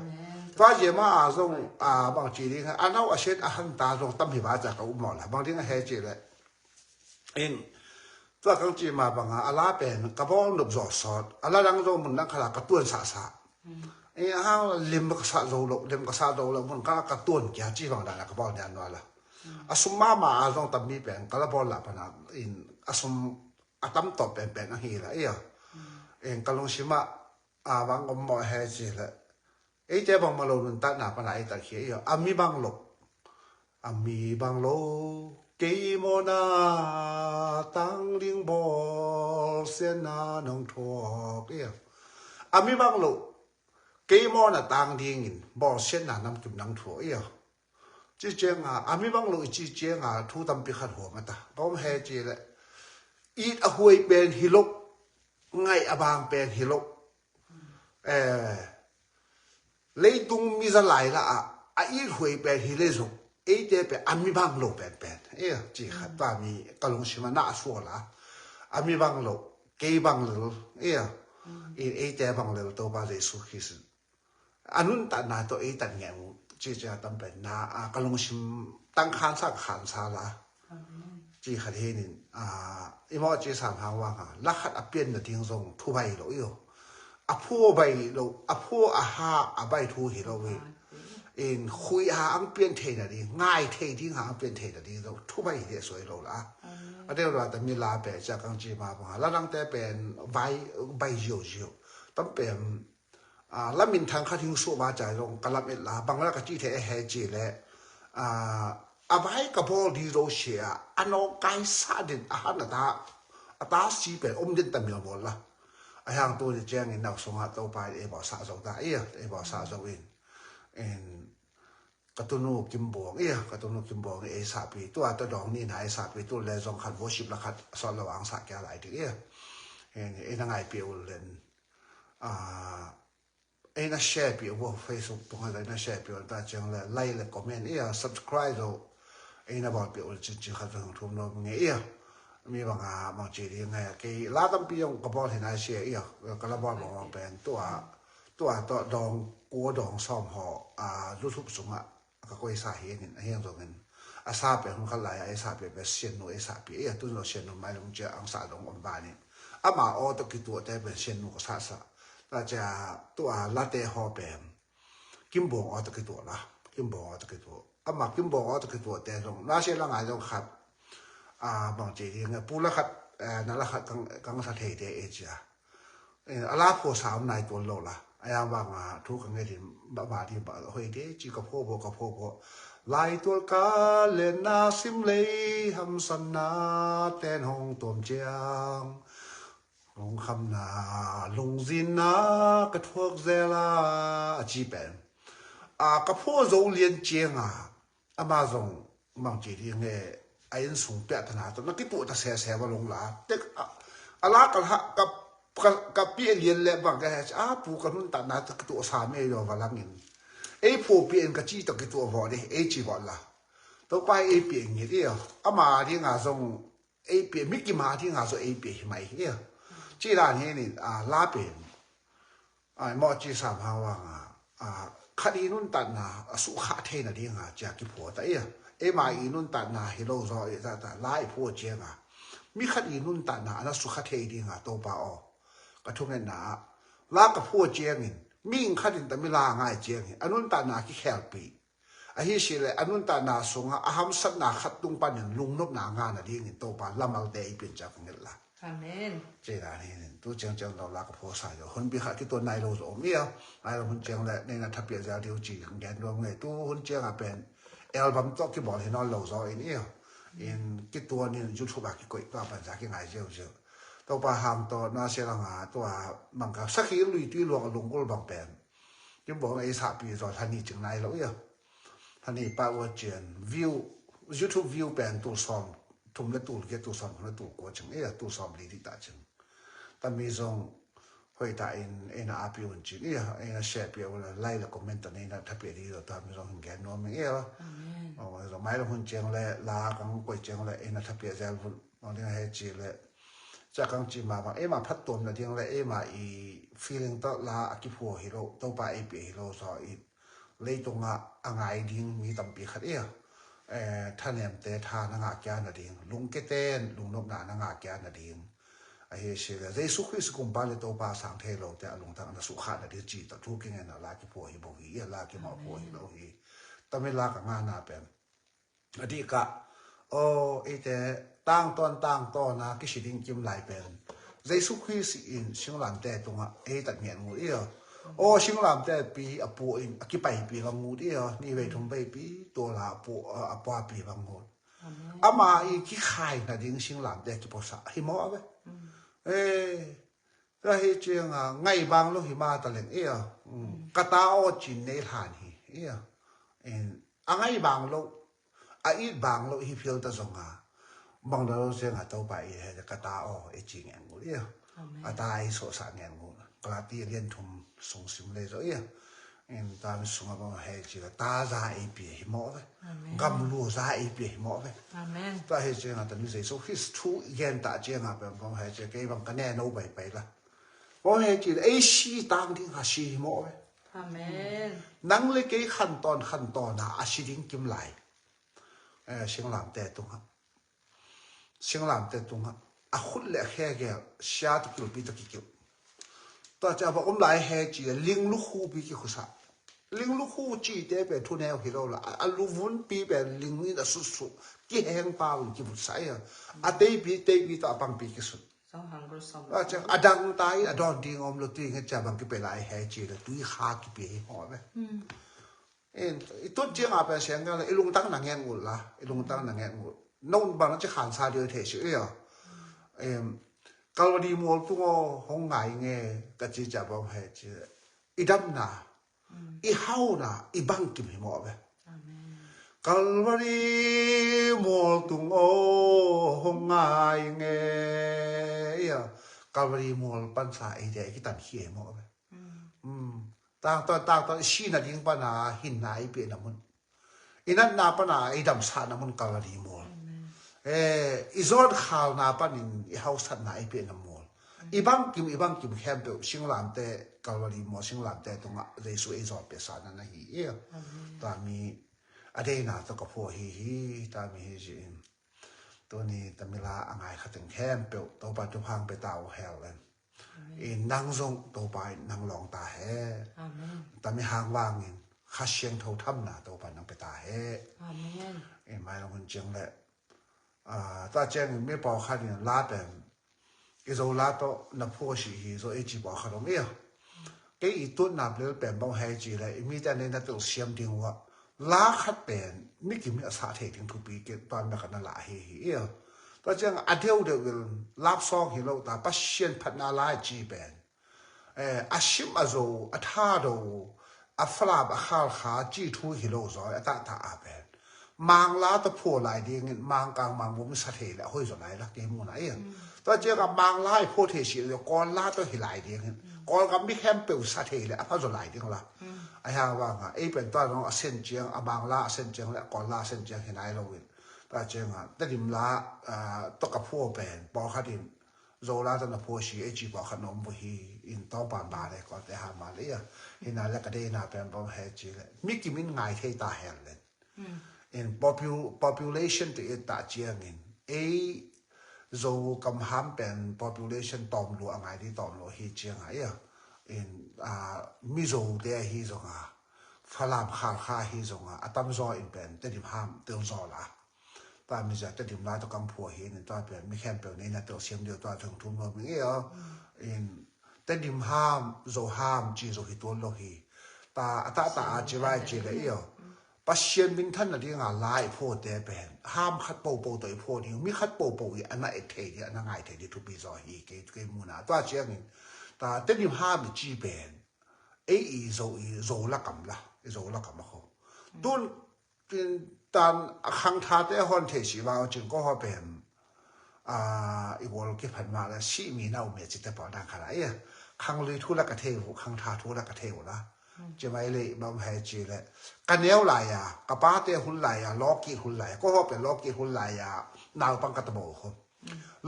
Tua ziama a zong a bang ci ding a nau a siat a hanta zong tam hi ba ca ka um maw la bang ding a he ci le. In tua kang ci ma banga a la pen ka bawl nop zawh sawt a la dang zo mun dang khala ka tuan sahsah. E a hang lim ka sah zo lo, lim ka sah zo lo mun ka ka tuan kia ci bang dana ka bawl nian nua la. A sum mama a zong tam mi pen ka la bawl la pana in a sum a tam tawh penpen a hi la ia. En ka lungsimah a bang om mawh he ci le eite bangmah lo nuntakna pana ei tak hi ia a mi bang lo. A mi bang lo kei mawna tang ding bawlsiatna nong thuak ia. A mi bang lo kei mawna tang dingin bawlsiatna namkim nang thuak ia. Ci cianga a mi bang lo i ci cianga thu tampi khat huam a ta bawm he ci le it a huai pen hi lo ngaih a bang pen hi lo. Eh, leitung mi za lai la a a it huai pen hi le zong eite pen a mi bang lo pen pen ia ci khat ta mi ka lungsima na a sual a a mi bang lo kei bang lel ia in eite bang lel Topa Jesu Khrist a nuntakna tawh ei tan ngem uh ci cia tam pen na a ka lungsim tang khansa ka khansa la. Ci khat hi nin a i mawh ci sang hang wang a la khat a pian na ding zong thu bai lo i o. A phua bai lo a phua a ha a bai thu hi lo i. In khui ha ang pian thei na ding ngai thei ding ha ang pian thei na ding zong thu bai hi le suai lo la. A deuh la ta mi la pe cia kang ci ma bang a la dang te pen bai bai zio zio tam pen a, lamin thang khat hing suah ma cai zong ka lam et la bang la ka cih thei a he ci le a, a vai ka bawl di zo sia a nawngkai sa din a han a ta a ta si pen om din ta mil bawl la. A hang tu ni ciangin nau sungah Topa in ei bawl sa zo ta ia ei bawl sa zo in in ka tunu Kimbuang ia ka tunu Kimbuang ei sapi tu a ta dawng ni na ei sapi tu le zong khat worship la khat sawt lo ang sa kia lai ding ia. In in a ngai pi ul len a ei na share pi uh Facebook tungah lai na share pi uh ta ciang le like le comment ia subscribe zo ei na bawl pi uh le cin cin khat zong thum lo nge ia mi banga mang ci ding nge kei la tampi zong ka bawl hi na share ia ka la bawl bang bang pen tu a tua tawh dawng kua dawng sawm haw a, YouTube sungah ka koisa hi in, a hiang zongin a sa pen hun khat lai a ei sa pen pen Siannu ei sa pi ei a, tun zong Siannu mai lung cia ang sa dong om ba ni. Ama aw tawh kituah te pen Siannu ka sa sa. Ta cia tua late haw pen Kimbawng aw tawh kituah la. Kimbawng aw tawh kituah. Ama Kimbawng aw tawh kituah te zong na sia la ngai zong khat a, bang ci ding a, pu la khat, eh, na la khat kang, kang sa thei te e cia. Eh, a la phuasa om nai tuan lo la. A yang bang a thu ka nge din ba, ba din ba hoi te ci ka phuaphuah, ka phuaphuah. Lai tual ka len na sim lei hamsan na ten hong tuam ciang. Lungkhamna, lungzinna ka thuak zel a, a ci pen. A, ka phuah zo lian ciang a, ama zong mang ci ding he, a innsung piahtana tawh na kituah ta sese va long la. Tek a, a la ka la, ka, ka, ka piah lian le bang ka he, a pu ka nuntatna tawh kituah sa me yo va langin. Ei phuah piah in ka ci tawh kituah vawh dih, ei ci vawh la. Topa ei piah ngit i a, ama ding a zong, ei piah, mi kima ding a zong ei piah hi mai i a. Ci dan hi ni, a, la pen. Ai, mawh ci sam hang vang a, a, khat i nuntatna a sukha thei nading a cia kiphuah ta i a. Ei ma i nuntatna hi lo zaw i ta ta, la i phuah ciang a. Mi khat i nuntatna a na sukha thei ding a Topa aw. Ka thungetna a, la ka phuah ciangin, mi khat in ta mi la ngai ciangin, a nuntatna kikhelpih. Ahi si le, a nuntatna sungah, a hamsatna khat tung panin lungnopna ngah nadingin Topa lamalte i pin cia ka nget la. Amen. Ci dan hi nin, tu ciang ciang lo la ka phuasa yo. Hun bi kha kituan nai lo zo om ia. Nai lo hun ciang le, nei na thapiah zel diu ci gen duam ngei. Tu hun ciang a pen, album tawh kibawl hi nawn lo zo in ia. In kituan in YouTube a kikoih tua pan za kingai ziau ziau. Topa hang tawh na sia langa tua mangka sakhi lui tui luang a lunggul bang pen. Kimbawng ei sahpi zaw thani cing nai lo ia. Thani pa ua cian view, YouTube view pen tul sawm thum le tul kia, tul sawm thum le tul kua cing ia, tul sawm li dih ta cing. Tami zong hoih ta in ei na api un cin ia, ei na share pia un, like le comment ta nei na thapiah dih zaw tami zong hin gen nuam ing ia. Amen. Aw, zong mai lo hun ciang le la kang koi ciang le ei na thapiah zel vun. Aw, ding a he ci le. Cia kang ci ma bang, ei ma phat tuam na ding le ei ma i feeling tawh la a kiphua hi lo, Topa ei pia hi lo zaw i leitungah a ngai ding mi tampi khat ia. Eh, thanemte tha na ngah kia na ding, lungketen lungnopna na ngah kia na ding. Ahi si le, Jesu Khrist kumpa le Topa sang thei lote a lungtang na sukha na ding ci ta thu kingen a la kiphua hi bo hi, ia la kimawh phua hi lo hi. Tami la ka ngah na pen. A dih kah, aw, eite tangtawn tangtawn a kisi ding kim lai pen Jesu Khrist in singlamte tungah ei tat ngen ngut ia. Aw, singlamte pi a pu in a kipaipi bang ngut ia. Ni vei thum vei pi tuala a pu, a puapi bang ngut. Amen. Ama i kikhai na ding singlamte kiposa hi maw a ve. Mm. Eh, Ka hi cianga ngai bang lo hi ma ta leng ia. Mm. Ka ta aw cin nei hlan hi ia. In, a ngai bang lo, a it bang lo hi phil ta zonga. Bang da lo cianga Topa i he ka ta aw e ci ngen ngut ia. Amen. A ta i so sa ngen ngut. Galati lian thum sung sim le zo ia. In tami sunga bang hei ci la ta za ei pia hi mawh ve. Amen. Gam lu za ei pia hi mawh ve. Amen. Ta hei cianga tami Jesu Khrist thu i gen ta cianga pen bang hei ci kei bang ka ne no bai pai la. Bang hei ci la ei si tang ding ha si hi mawh ve. Amen. Nang le kei khan tawn khan tawn a a si ding kim lai. Eh, singlamte tungah. Singlamte tungah a khut le a khe gel sia tawh kilpi tawh kikilh. Tua cia va om lai he ci a ling lukhupi kikhusa. Ling lukhu cite pe thuneu hi lo la a, a luvunpi pe ling in a sutsuh kiheng pau in kivutsa ia. A teipi teipi tawh a pangpi kisut. Tua cia a dang ta in a dawn ding om lo tui nge cia bang kipe lai he ci la tui kha kipi hi hawh ve. In, i tut cianga pen siang ngal i lungtang na ngen ngul la, i lungtang na ngen ngul. Nong bang na ci khan sa dio thei si ia. Em, Kalvari mual tung aw hong ngai nge ka ci cia bang he ci. I damna, i hauna, i bangkim hi mawh ve. Amen. Kalvari mual tung aw hong ngai nge ia. Kalvari mual pansa ei dia i kitan hi mawh ve. Mm. Tangtawn, tangtawn, i sihna ding pana hinna i piahna mun. I natna pana i damsahna mun Kalvari mual. Amen. Eh, i zawnkhalna panin i hausatna i piahna mual. I bangkim, i bangkim khempeuh singlamteh, Kalvari maw singlamteh tungah Jesu ei zawlpeh sa na na hi. Tua mi a deina tawh ka phuah hi hi, tua mi hi zin. Tuni tamila a ngai khateng khempeuh Topa thupha pia ta uh hen. In nang zong Topa in nang lawng ta hen. Tami hang vangin Kha Siangtho thamna Topa nang pia ta hen. In mai long hun ciang le, ah, ta ciangin mi pawlkhat in la pen i Zo la tawh na phuah si hi zaw ei ci pawlkhat om ia. Kei i tutna lel pen bang hei ci le i mite nei na tel siam ding uh a, la khat pen mi kim in a sah thei ding thupi kei tuan na ka na la hi hi ia. Tua ciang a deuh deuh in lap sawng hi lo ta, Pasian phatna lai ci pen, eh, a sim a zo, a tha do, a Falam a khalkha ci thu hi lo zaw a, tahtah a pen Mangla tawh phuah lai dingin Mangkang Mangbung sa thei le a hoi zaw lai la kei muna ia. Tua ciang a Mangla i phuah thei si le Kawl la tawh hi lai dingin Kawl gam mi khempeuh sa thei le a pha zaw lai ding la. A hang vang a ei pen tua nong a sen ciang, a Mangla a sen ciang le a Kawl la a sen ciang hi nai lo in. Tua ciang a Tedim la, ah, tawh ka phuah pen pawlkhat in Zo la tawh na phuah si ei ci pawlkhat na om uh hi. In tawngpan ba le Kawlte ha ma le ia. Hi na le ka deina pen bang hei ci le mi kim in ngai thei ta hen le. In popu-, population tawh i et ta ciangin ei Zo kam ham pen population tawm lua a ngai ding tawm lua hi ciang a ia. In, ah, Mizo te ahi zong a, Falam khalkha ahi zong a, a tamzaw in pen Tedim ham tel zaw la. Tua mi zia Tedim la tawh kang phuah hi in tua pen mi khempeuh nei na tel siam deuh tua thong thum lo mi ia. In Tedim ham, Zo ham ci zo hi tuan lo hi. Ta, a tahtah a ci vai ci le ia. Pasian minthan na dinga la i phuahte pen ham khat popo tawh i phuah ding, mi khat popo i a na et thei ding, a na ngai thei ding thupi zaw hi kei, kei muna. Tua ciangin ta Tedim ham i ci pen ei i Zo, i Zo la kam la, i Zo la kam a kho. Tun, tin tan a khangthate hon thei si vang cin ko ho pen, ah, i wol kiphat mah le sih mi na um e cite pawl dang khat a ia. Khanglui thu la ka thei uh, khangtha thu la ka thei uh la. Ci mai le bang hei ci le ka neu lai a, ka pate hun lai a, lawkit hun lai a, ko ho pen lawkit hun lai a naupang ka ta bo khom.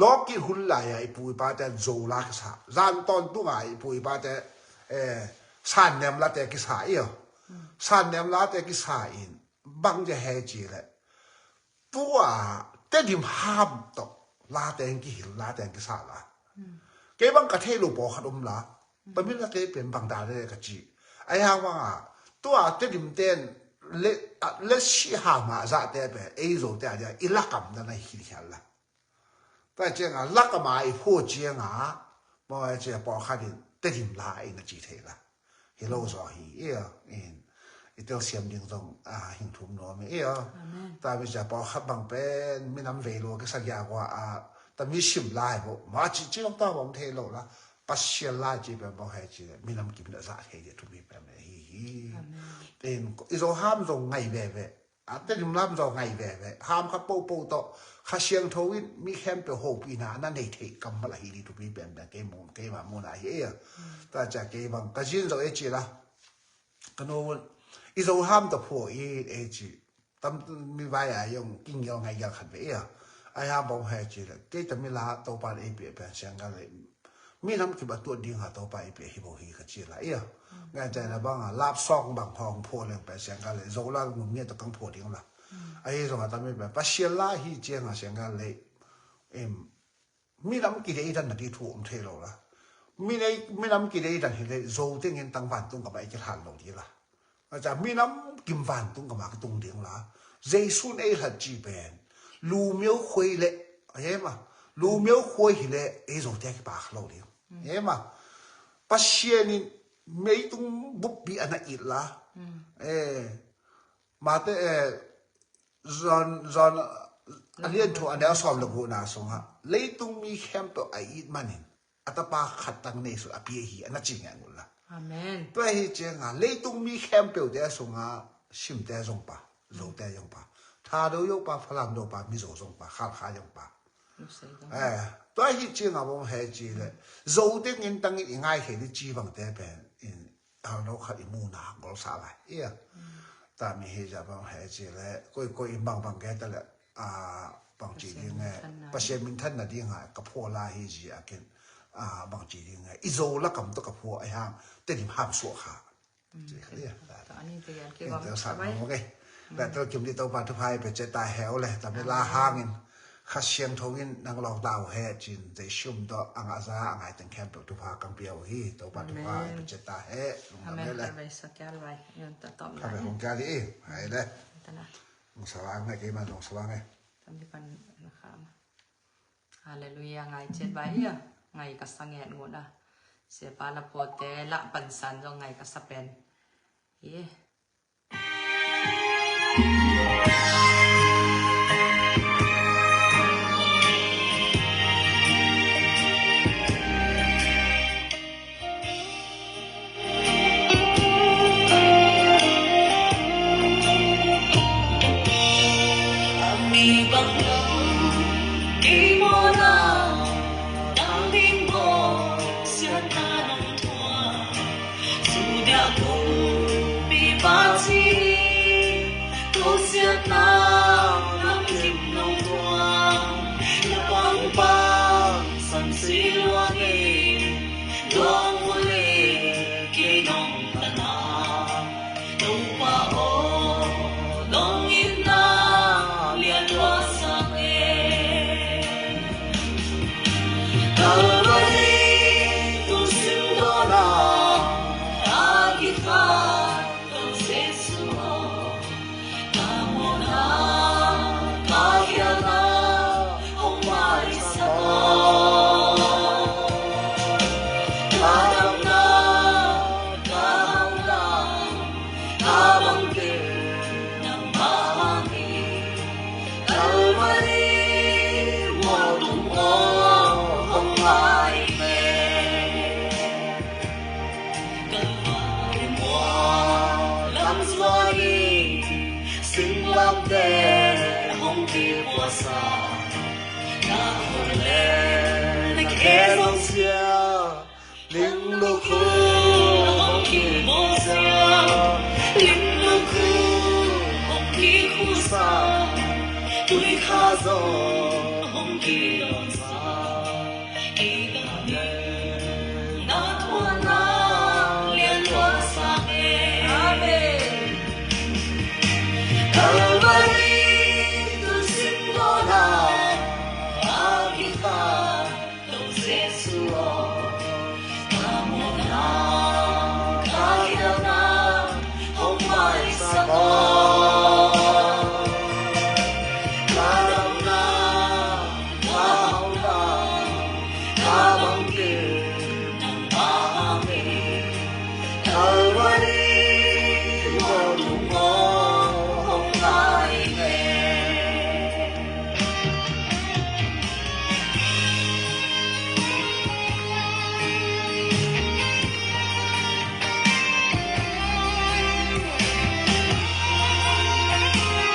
Lawkit hun lai a i pu i pate Zo la kisa, zan tawntung a i pu i pate, eh, San Nem late kisa ia. San Nem late kisa in bang zia hei ci le tua Tedim ham tawh la teng kihil, la teng kisa la. Kei bang ka thei lo pawlkhat om la, Tamil late pen bang dan le ka ci. A hang vang a tua Tedim ten le, a, le si ham a zate pen ei Zote a dia i la kam na na hi khial la. Tua ciang a la kam a i phuah ciang a maw, a cia pawlkhat in Tedim la i na ci thei la. Hi lo zaw hi ia. In i tel siam ding zong, ah, hing thum nuam hi ia. Tua mi cia pawlkhat bang pen minam vei lo kisa gia kua a, tami sim lai bo ma ci ci long ta bang thei lo la. Pasian lai ci pen bang hei ci le minam kim na za thei dia thumi pen hi hi. In i Zo ham zong ngai veve. A Tedim lam zaw ngai veve. Ham khat popo tawh Kha Siangtho in mi khempeuh hopihna na nei theih kammal ahi ding thupi penpen kei mun, keima mun ahi ei a. Tua cia kei bang ka zin zaw ei ci la. Ka no un i Zo ham tawh phuah i ei ci. Tam mi vai a yong king yong ngai yal khat ve ei a. Ai ham bang hei ci la. Kei Tamil la Topa ei pia pen siang ka le. Minam kim a tuat ding ha Topa i pia hi bo hi ka ci la ia. Ngai cai na bang a lap sawng bang hong phuah leng pen siang ka le Zo la ngun nge ta kang phuah ding la. Ahi zong a tami pen Pasian la hi ciang a siang ka le. Em, minam kidei dan na di thu om thei lo la. Minei, minam kidei dan hi le Zo tengin tang vantung ka bai ki hlan lo di la. A ca minam kim vantung kama ka tung ding la. Jesu in ei hlat ci pen lu miau khuai le, a hema, lu miau khuai hi le ei Zote a kipak lo ding. Hema, Pasian in meitung buppi a na it la. Eh, mate, eh, zon, zon, a lian thu a neu sawm le guna sunga leitung mi khempeuh a it manin a tapa khat tang nei sun a pia hi a na ci ngeh ngul la. Amen. Tua hi cianga leitung mi khempeuh te sunga simte zong pa, Zote zong pa, Thado yo pa, Falam do pa, Mizo zong pa, Khalkha zong pa. Eh, tua hi cianga bawm he ci le Zote ngin tangin i ngai khei di ci bangte pen in hal no khat i muna gol sa lai ia. Ta mi hi za bang he ci le koi koi in bang bang ke ta le a bang ci ding e. Pasian minthanna dinga ka phuah la hi zi a kin a, bangci ding a, i Zo lakam tawh ka phuak a hang, Tedim hap suak kha. Ci kha dia. Tawh ani te yan ki bang te sa bang. Bang, okay. Bek tawh kim di Topa thupha i pe ciat ta he uh le, tam le la hangin Kha Siangtho in nang lawng ta uh he cin, Zeisu min tawh a ngah za a ngai teng khempeuh thupha kang pia uh hi. Topa thupha i pe ciat ta he. Lungdam le le. Kha ve hong kia di i. Hai le. Nong sa vang ngai kei ma nong sa vang ngai. Tam di pan na kha ma. Halleluia, ngai ciat vai ia. Ngai ka sa ngen ngut a. Siapa na phote lah pansan zong ngai ka sa pen. Ie. San si luang in, luang uli ki nong tana. Topa aw, nong itna lian tua sang e. Kalvari tung sim dona a kikhan Jesu aw, ka mawhna, ka khialhna hong maisak aw. Ka damna, ka hauhna, ka bangkim nangmah hi. Kalvari mual tung aw, hong ngai hi. Kalvari mual lam zuan in singlamteh hong kipuahsa. Na khut le na khe zong sia, ling lukhu hong kibawlsia, ling lukhu hong kikhusa, tuikha zong hong kidonsa.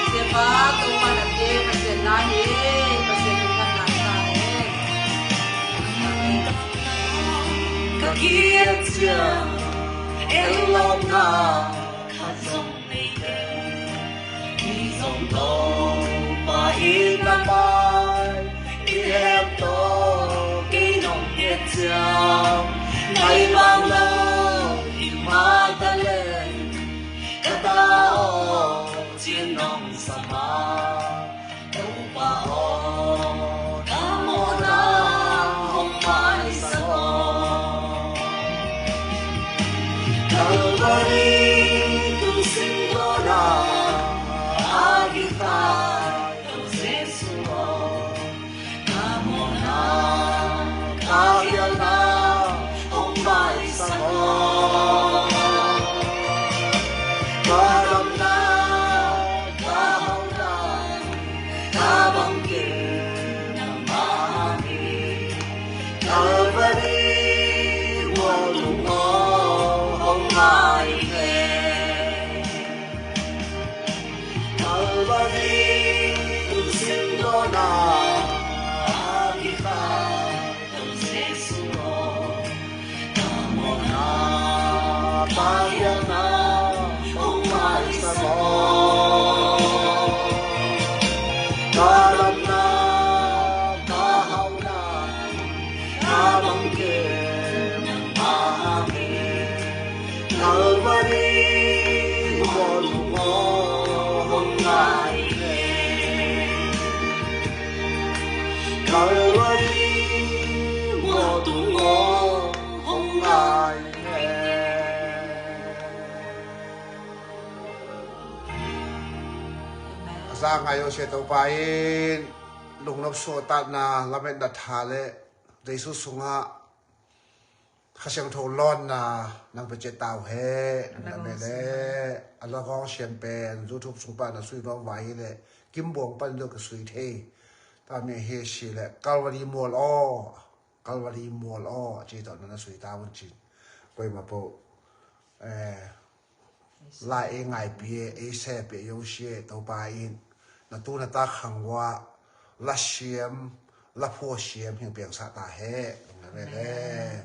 Siapa, Topa na te, Pasian na hi, Pasian in kan na sa hi. Ka kiat ciang, en lawmna khat zong nei kei. Kei zong Topa itna pai, i hem tawh kei nong et ciang, ngai bang lo hi mah ta leng, ka ta aw, cin nong sa mah. Topa aw, ka mawhna hong maisak aw. Kalvari tung singkawna a kikhan Jesu aw, ka mawhna, ka khialhna hong maisak aw. Ka damna, ka hauhna, ka bangkim nangmah hi. Kalvari mual tung aw, hong ngai hi. A za ngai uh sia Topa in lungnop suahtakna, lametna tha le Jesu sungah Kha Siangtho lawnna nang pia ciat ta uh hen. Lamet le a lagawng siam pen YouTube sung pan a sui nuam vai hi le Kimbuang pan deuh ka sui thei. Tami hi si le Calvary mual aw, Calvary mual aw ci tawh na na sui ta un cin. Koima po eh, lai ei ngaipi e, ei sepi e, yo si e, Topa in na tu na ta khang ua la siam, la phua siam hing piangsa ta he. Amen.